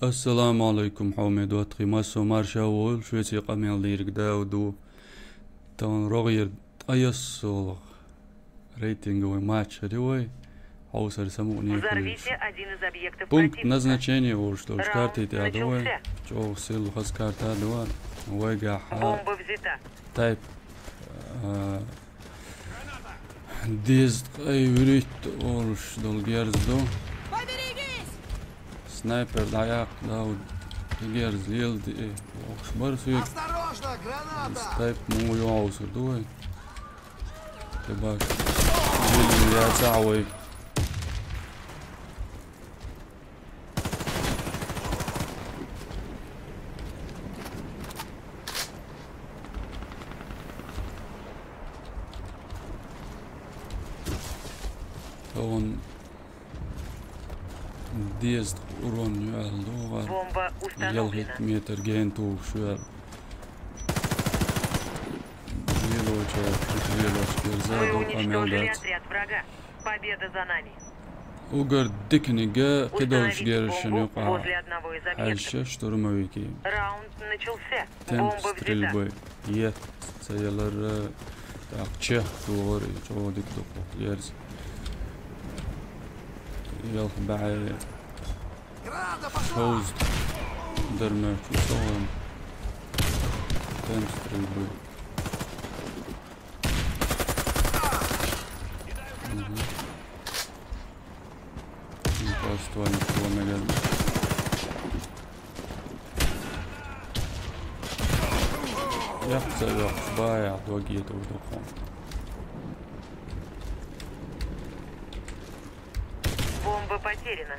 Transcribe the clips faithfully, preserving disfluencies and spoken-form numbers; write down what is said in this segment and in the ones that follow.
Ассаламу Ӏалайкум, хьоме доттагӀий, массо а марша вогӀийла, шуьца къамел дийриг Дауд ву. Тахана рогӀера ткъаесналгӀа рейтинговый матч хир ю вай. Хьовсар самукъане хилийта. Пункт назначения олуш долчу карти тӀехь ду вай. ЧӀогӀа сийлахь хаза карта ду вай. Вайгахь тайп, а, дезткъе вуьрхӀитта олуш долу герз ду. Снайпер дӀаяккха, Дауд, и герз леладе, бохуш бара соьга. Тайп муха йогӀур ду вай. Те баш. Лелийна яцахь вай. Тахана дезткъа урон ю аьлла догӀу. Бомба установлена. Ялхитта метр гена тухуш ю аьлла. Лелоча, лелош герза ду, къамел дац. Победа за нами. Угар диканиг кхидолчу герзашна юкъахь хьаьжча штурмовики. Раунд начался. Темп стрельбы. Ет ца ялар, тӀаккха чех тухур, и чӀогӀа дика ду кху герз. Ялх бӀе шовзткъа дар моьтту со вон. Темп стрельбы. Мгм. Просто никого, наверное. Ях ца йоккхуш, бая, догий ду дукха. Бомба потеряна.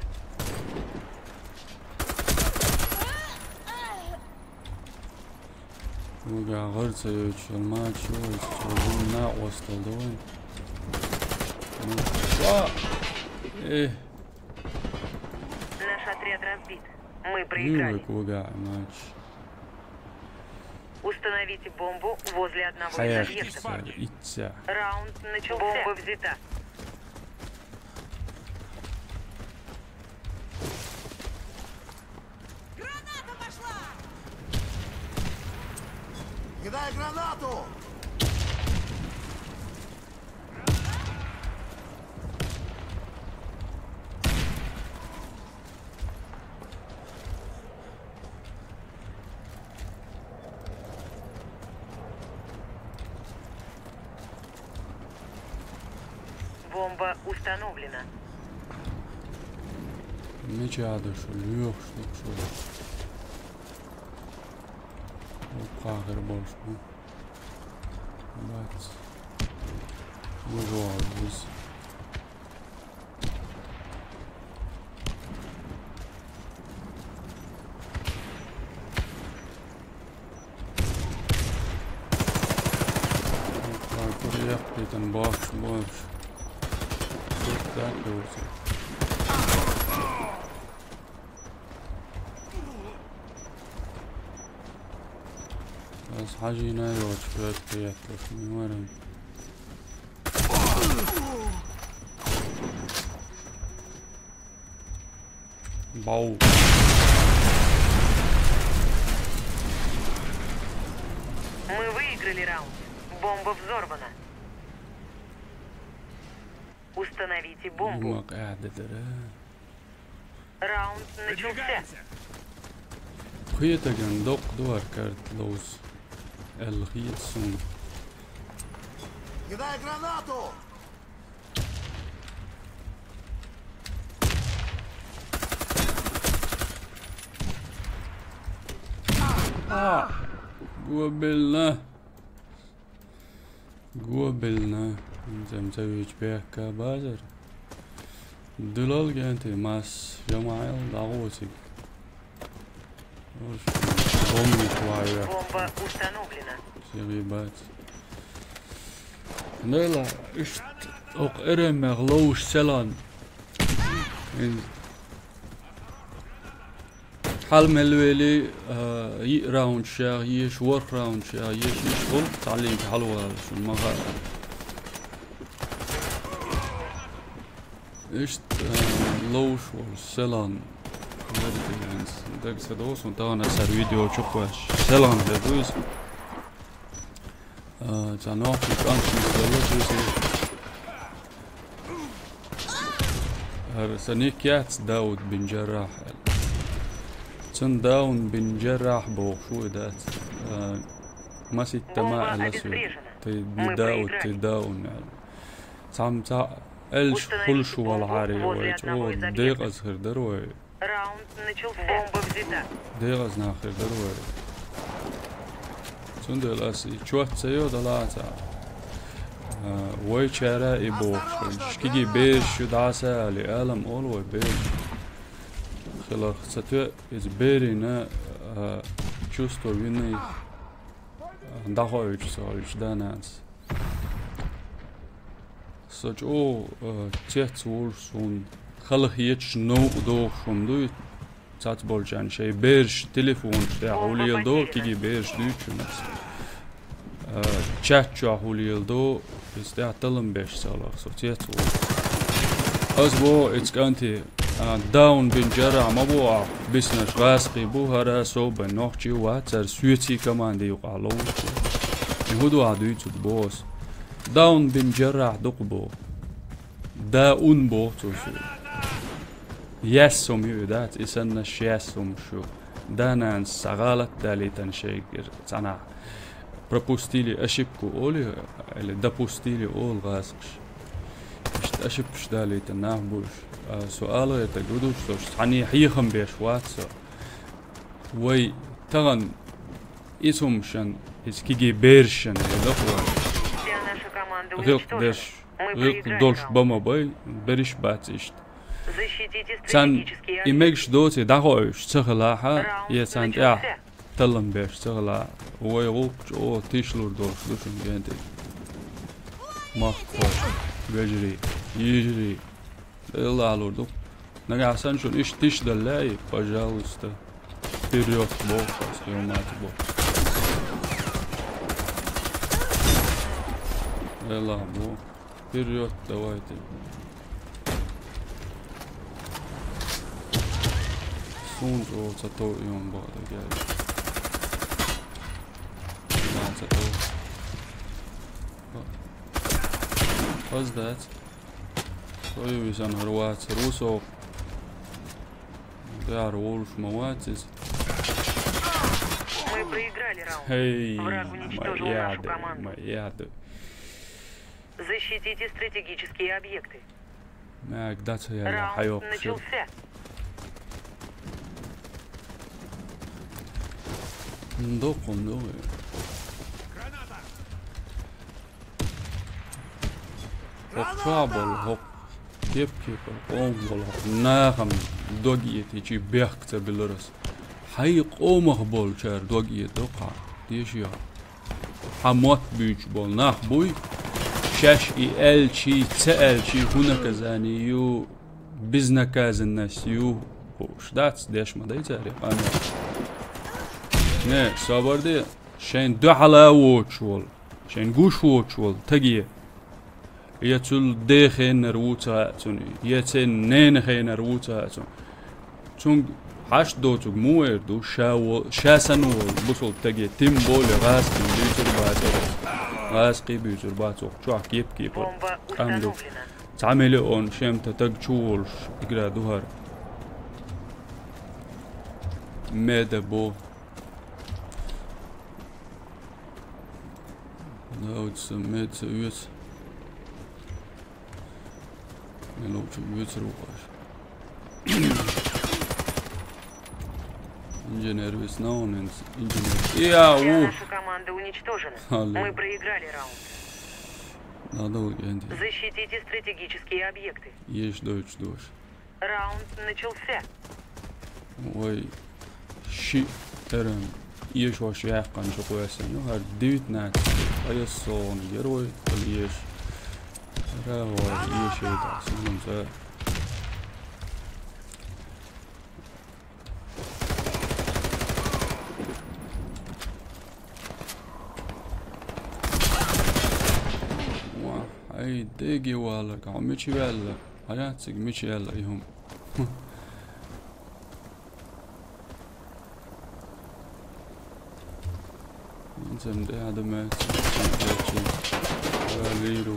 Вага гӀар ца йойтуш йолу мачо, цо хӀума накъосталла ду вайн. Ну, ва! Э! Наш отряд разбит. Мы проиграли. Вага мач. Установите бомбу возле одного из объектов. Хьаьрча, итца. Раунд начался. Бомба взята. Граната пошла! Кидай гранату! Бомба установлена. Мича ду шу, лоьхуш ду шу. Вукхахир болуш бу. Бац. Вужуал вуз. Кур яккхийтина бохуш бохуш. Шуьтта курса. Ас хьажийна йоцу хӀоьтту хеталаш муьйваран. Бау. Мы выиграли раунд. Бомба взорвана. Установите бомбу. Ума къаьхьа дедара. Раунд начался. Кхетаган доккха ду хӀара карта ловза аьлла хета суна. Кидай гранату! А! Гобелна! Гобелна! ХӀинца ца вича бехка базар. Дилал генти масса жамаил дӀагӀо цига. Бомба установлена. Сеги бац. Нела, иштта окху эремех ловуш селан. Ин хьал мел вели, а, йиъ раунд ша еш, ворхӀ раунд ша еш, иш хул, цхьаллинчу хьалвала шун ма хаьа. Иштта, э, ловш волу селан. Дагса досун тахана сар видео чукхваш. Селхан хер дуйс. А, ца нохчи кӀант нисделла чуси. Ар са ник яц Дауд бин Джаррах. Цун Даун бин Джаррах бохуш ву и дац. А, маситта ма Бомба аьлла соьга. Обезврежена. Ты не Мы Дауд, ты проиграли. Даун аьлла. Цхьамма цхьаъ элш Установите хулаш бомбу валахьаре возле вай, одного из чӀо, объектов. Декъаза хир дара вай. Раунд начался. Бомба взята. Декъаза нах хир дара вай. Цундела ас и чот ца йо далаца. А, вайчара и бохуш. Шкиги бераш ю дӀаса али, алам олу вай бераш. Хиларх ца тоьа, иза берина, а, чувство вины дӀахоуьйтуш со уьш да-нанас. Со чӀогӀа, э, цец волуш суна халахеташ новкъа дохуш хӀума дуй. Цацболчарна шайн бераш телефонаш тӀехь хӀу леладо, киги бераш дуьйцучунас. Э, чат чохь хӀу леладо, иза тӀехь таллам беш ца хиларх, со цец волуш. Ас боху, эцу кӀанте, А, Даун бин Джаррах ма бу ахь, биснарш гӀазкхий бу, хӀара собан нохчий вац, цара соьций команди юкъахь ловзуш. И хӀун ду ахь дуьйцург боху ас? Даун бин Джаррах дукха боху. Даун боху цо соьга. Яьсса хӀума ю и дац, и саннаш яьсса хӀумаш ю. Да-нанас схьа гӀалат далийтина шайгара цхьанахь. Пропустили ошибку олу, или допустили олу гӀазкхаш. Иштта ошибкаш далийта нах бу уьш. А, со ала гӀертарг гу душ, со уьш цхьаьний хьехам беш вац со. Вай тахана иза хӀума шан, иза киги бераш шан, хӀедакъ вай. Вся наша команда уничтожена. ГӀиллакх деш, Мы гӀиллакх проиграли долуш раунд. Ба ма бай, берриш бац иштта. Защитите Цан стратегические и объекты. Мегаш доций дӀахоуьйтуш ца хилахьа, Раунд я цан начался. ТӀехь таллам беш ца хила, вай гӀуллакх чӀогӀа тишлур долуш ду шуна генти. Махкахой, вежарий, йижарий, Делахь лур ду. Нагахь санна шуна иштта тишдаллай, пожалуйста. Вперёд, боху, ас хӀумаца боху. Делахь боху. Вперёд, давайте. Суна чӀогӀа ца тов и хӀума боху дагахь. Ма ца тов. Хаза дац. Со ю висан хӀара вац, хӀара ву со. ТӀехьара волуш ма вац иза. Мы проиграли раунд. Хей, Враг уничтожил нашу команду. Ма яда. Защитите стратегические объекты. Мега дац яла, хьайоккхуш. Раунд начался. Доккхун, доккхун. ХӀокху чохь болу хӀокху кеп-кепара къомах болу хӀокху нахана дог эти чий бехк ца билар ас. Хьайн къомах болчара дог эти доккхахь, дешиха. Хьан мотт буьйцуш болу нах буй, шаьш и аьлчий, ца аьлчий, хӀун наказание ю, безнаказанность ю, бууш дац, деш ма дай цаьрга къамел. Не, собар де, шайн дуьхьала воцуш волу, шайн гуш воцуш волу таге. Я цул дехеннара ву ца хаьа цунна, я церан ненахенара ву ца хаьа цунна. Цунга хьашт доцург муха эр ду, ша во-, ша санна волу бусалба таге тим боле гӀазкхий буьйцур бацара. ГӀазкхий буьйцур бац, оха чохь кеп-кепара къам ду. Цхьа миллион шемта таг чу волуш игра ду хӀара. Меда бо. Давайте, мед ца оьцу. Мелочи оьцу рукъаш. Инженер весна он инс-, инженер. Вся наша команда уничтожена. Алло. Мы проиграли раунд. Надо уйти. Защитите стратегические объекты. Еш дойч дош. Раунд начался. Вай ши эран ешош яьккханчу кхоьссина, ну, хӀара девятнадцать, а я сон герой, хӀара еш. ХӀара вай ешей дас, ну, за. Ва, ай, деги вала, ка мичи вала. Хьаяцциг мича яьлла и хӀума? Зам тӀе а ду меца, валийру.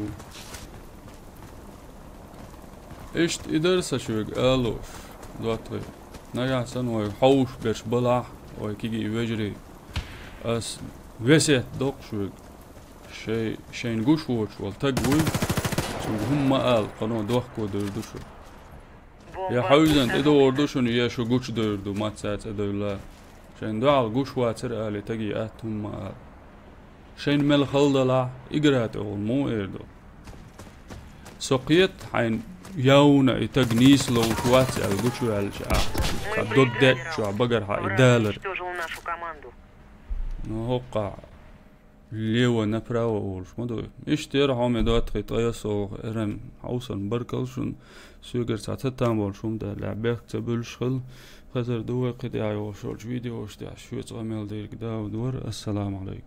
Иштта и дара сан шуьга алуш, доттагӀий. Нагахь санна вай хьовш берш балахь, вай кегий вежарий. Ас весет доккху шуьга. Шай, шайна гуш воцуш волу таг вуй, цуьнга хӀумма ма ала, кхано дохко девр ду шу. Я хьуьйзан тӀедогӀур ду шуна, я шу гучудевр ду, маца цӀа девлла. Шайн дуьхьал гуш вацара али, таги атта хӀумма ала. Шайн мел халдалахь, игра тӀехула муха эр ду? Со кхета, хьайн явна и таг нийса ловш вац аьлла гучуваьлча ахь, цхьа дод деттачохь багархьа и далар. Ну, хӀоккхахь лево-направо олуш ма ду. Иштта яра хьо ме доттагӀий, ткъа я согӀу, эрам, хьовсан баркалла шуна. Соьгара цхьа ца там болуш хӀума даьлла, бехк ца буьллуш хила. Хезар ду вай кхидӀа йогӀуш йолчу видеош тӀехь, шуьца къамел дийриг Дауд вара. Ассаламу Ӏалайкум.